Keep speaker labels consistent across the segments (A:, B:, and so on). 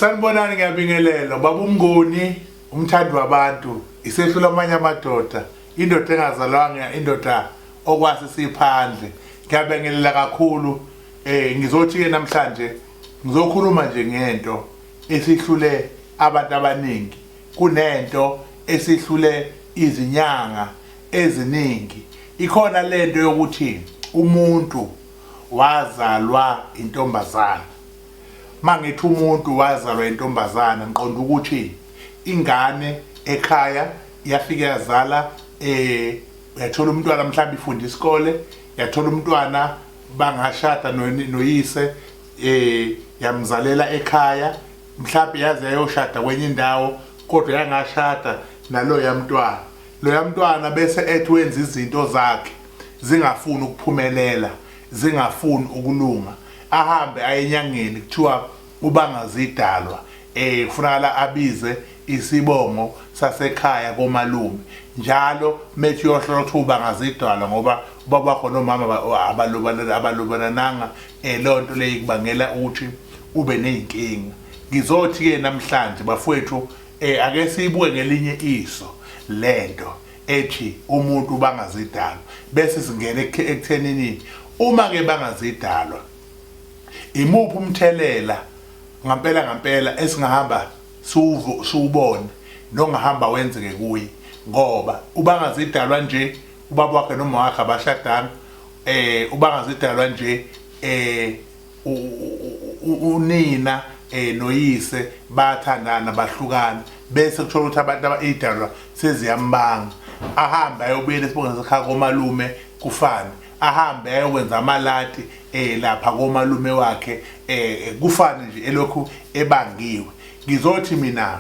A: Sanibonani, ngiyabingelela baba uMnguni, umthandi wabantu, isehlula amanye amadoda, indoda engazalwanga, indoda okwase siphandle. Ngiyabingelela kakhulu. Ngizothi ke namhlanje ngizokhuluma nje ngento esihlule abantu abaningi, kunento esihlule izinyanga eziningi. Ikhona lento yokuthi umuntu wazalwa intombazana. Mangithi umuntu wazalwa intombazana, ngiqonda ukuthi ingane ekhaya yafike yazala, yathola umntwana, mhlawumbe ifunda isikole, yathola umntwana, bangashada noyise, yamzalela ekhaya, mhlawumbe yaze yayoshada kwenye indawo, kodwa yangashada naloya mntwana. Loya mntwana bese ethi wenza izinto zakhe zingafuni ukuphumelela, zingafuni ukulunga, ahambe aye enyangeni, kuthiwa ubangazidalwa, kufunakala abize isibongo sasekhaya komalume njalo. Methi uyohlola, kuthiwa ubangazidalwa ngoba ubaba wakho nomama abalobolananga. Leyo nto leyo ikubangela ukuthi ube ney'nkinga. Ngizothi-ke namhlanje, bafowethu, ake siyibuke ngelinye iso lento ethi umuntu bangazidalwa, bese singena ekuthenini uma-ke bangazidalwa, imuphi umthelela ngampela ngampela esingahamba siwubone nongahamba wenzeke kuye, ngoba ubangazidalwa nje ubaba wakhe noma wakhe abashadanga, ubangazidalwa nje unina noyise bathandana, bahlukana, bese kuthola ukuthi abantu idalwa seziyambanga, ahambe ayobuyela esibongweni sekhaya komalume, kufane ahambe ayokwenza amalati lapha komalume wakhe, kufane nje elokhu ebangiwe. Ngizothi mina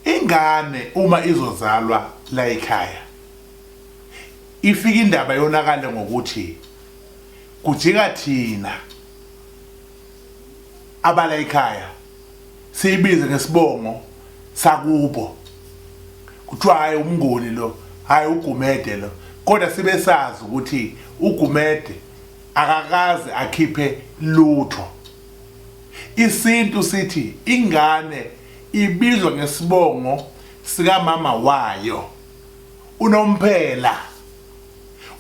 A: ingane uma izozalwa la ekhaya, ifika indaba yonakale ngokuthi kujika thina abala ekhaya siyibize ngesibongo sakubo, kuthiwa hayi, uMnguni lo, hayi, uGumede lo, kodwa sibe sazi ukuthi uGumede akakaze akhiphe lutho. Isintu sithi ingane ibizwa ngesibongo sikamama wayo unomphela,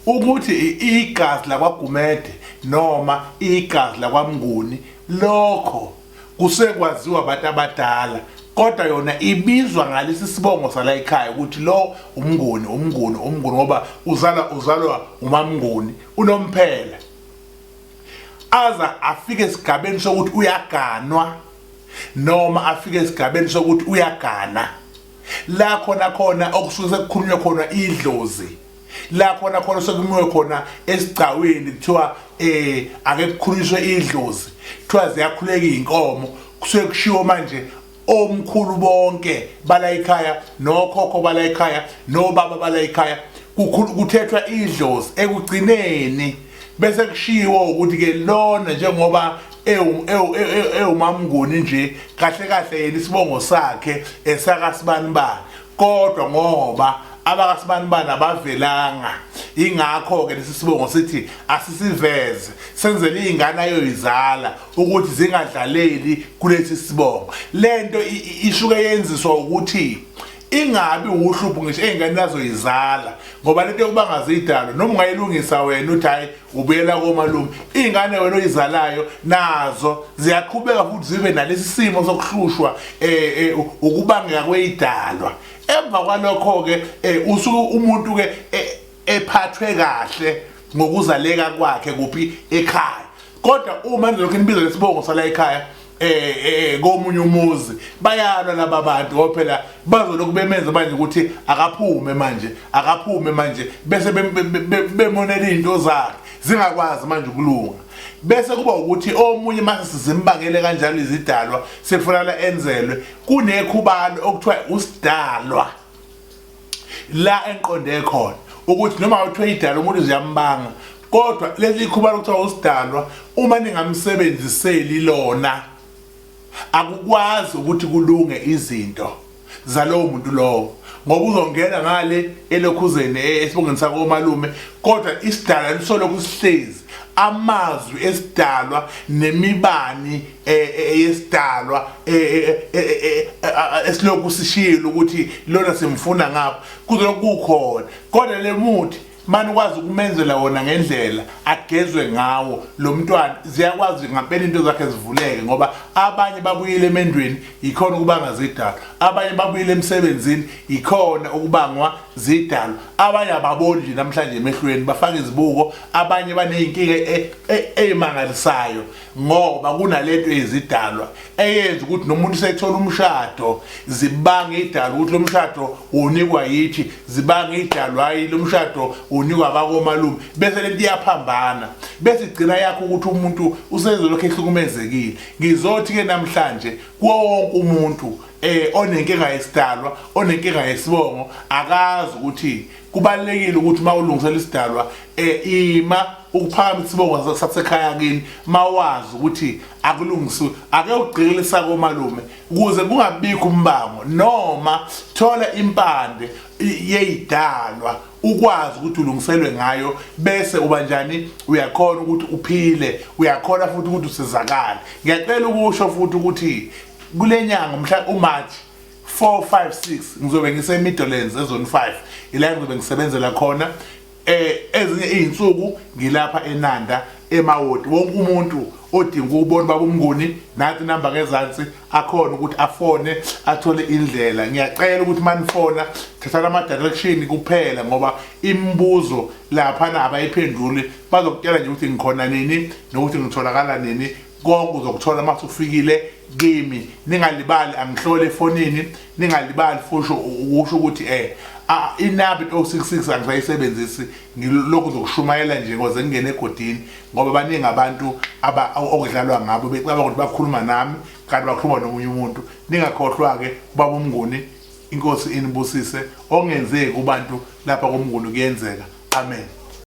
A: ukuthi igazi lakwaGumede noma igazi lakwaMnguni, lokho kusekwaziwa abantu abadala, kodwa yona ibizwa ngalesi sibongo sala ekhaya ukuthi lo uMnguni, uMnguni, uMnguni, ngoba uzala uzalwa uMaMnguni unomphela, aza afike esigabeni sokuthi uyaganwa noma afike esigabeni sokuthi uyagana, la khona khona okusuke sekukhulunywa khona idlozi, la khona khona sekumiwe khona esigcawini, kuthiwa ake kukhulunyiswe idlozi, kuthiwa ziyakhuleka izinkomo, kusuke kushiwo manje omkhulu bonke bala ekhaya, nokhokho bala ekhaya, nobaba bala ekhaya, kuthethwa idlozi. Ekugcineni bese kushiwo ukuthi ke lona njengoba ewuMaMnguni nje, kahle kahle yena isibongo sakhe esakasibanibani, kodwa ngoba abakasibanibani abavelanga, ingakho-ke lesi sibongo sithi asisiveze, senzele iy'ngane ayoyizala ukuthi zingadlaleli kulesi sibongo. Lento isuke yenziswa ukuthi ingabi uhlupho ngisho ey'ngane azoyizala, ngoba lento yokuba ngazidalwa, noma ungayilungisa wena uthi hhayi, ubuyela komalume, iy'ngane wena oyizalayo nazo ziyaqhubeka futhi zibe nalesi simo sokuhlushwa ukubangeka kweyidalwa. Emva kwalokho-ke usuke umuntu-ke ephathwe kahle ngokuzaleka kwakhe kuphi ekhaya, kodwa uma nilokhu nibiza lesibongo sala ekhaya komunye umuzi, bayalwa laba bantu, ngoba phela bazolokhu bemenza manje ukuthi akaphume manje, akaphume manje, bese bemonela izinto zakhe zingakwazi manje ukulunga. Bese kuba ukuthi omunye mase sizimbangele kanjalo izidalwa, sekufanele enzelwe kunekhubalo okuthiwa usidalwa. La engiqonde khona ukuthi noma kuthiwa idala umuntu ziyambanga, kodwa leli khubalo kuthiwa usidalwa, uma ningamsebenziseli lona, akukwazi ukuthi kulunge izinto zalowo muntu lowo, ngoba uzongena ngale elokhuzeni esibongeni sakomalume, kodwa isidalwa lisolokhu sihlezi. Amazwi esidalwa nemibani eyesidalwa esilokhu sishilo ukuthi lona simfuna ngapha kuzolokhu kukhona, kodwa le muthi mani ukwazi ukumenzela wona ngendlela agezwe ngawo lo mntwana, ziyakwazi ngampela into zakhe zivuleke, ngoba abanye babuyile emendweni yikhona ukubanga zidalwa, abanye babuyile emsebenzini yikhona ukubangwa zidalwa, abanye ababoni nje namhlanje emehlweni bafaka izibuko, abanye baneyinkinga eyimangalisayo ngoba kunalento yezidalwa eyenza ukuthi nomuntu sethola umshado zibanga idalwa ukuthi lo mshado unikwa yithi, zibanga idalwa hayi lo mshado unikwa abakomalume, bese lento iyaphambana, bese igcina yakho ukuthi umuntu usezolokhu ehlukumezekile. Ngizothi ke namhlanje kuwo wonke umuntu onenkinga yesidalwa, onenkinga yesibongo, akazi ukuthi kubalulekile ukuthi uma ulungisela isidalwa ima ukuphakamisa isibongo sasekhaya kini, mawazi ukuthi akulungisiwe, ake ugqikilisa komalume ukuze kungabikho umbango, noma thola impande yeyidalwa ukwazi ukuthi ulungiselwe ngayo, bese uba njani, uyakhona ukuthi uphile, uyakhona futhi ukuthi usizakale. Ngiyacela ukusho futhi ukuthi kule nyanga mhla uMarch 4 5 6 ngizobe ngise Midlands ezone 5, ila ngizobe ngisebenzela khona. Ezinye izinsuku ngilapha eNanda eMawoti. Wonke umuntu odinga ukubona baba uMnguni, nathi inamba ngezansi akhona ukuthi afone athole indlela. Ngiyacela ukuthi manifona thathana ama direction kuphela, ngoba imibuzo laphana abayiphenduli, bazokutshela nje ukuthi ngikhona nini nokuthi ngitholakala nini. Konke uzokuthola uma usufikile kimi. Ningalibali angihlole efonini, ningalibali futhi ukusho ukuthi inamba 066 angisayisebenzisi, ngilokhu zokushumayela nje ngoze ngingene egodini, ngoba baningi abantu okudlalwa ngabo becabanga ukuthi bakhuluma nami kanti bakhuluma nomunye umuntu. Ningakhohlwa-ke ubaba uMnguni, inkosi inibusise. Okungenzeki kubantu lapha koMnguni kuyenzeka. Amen.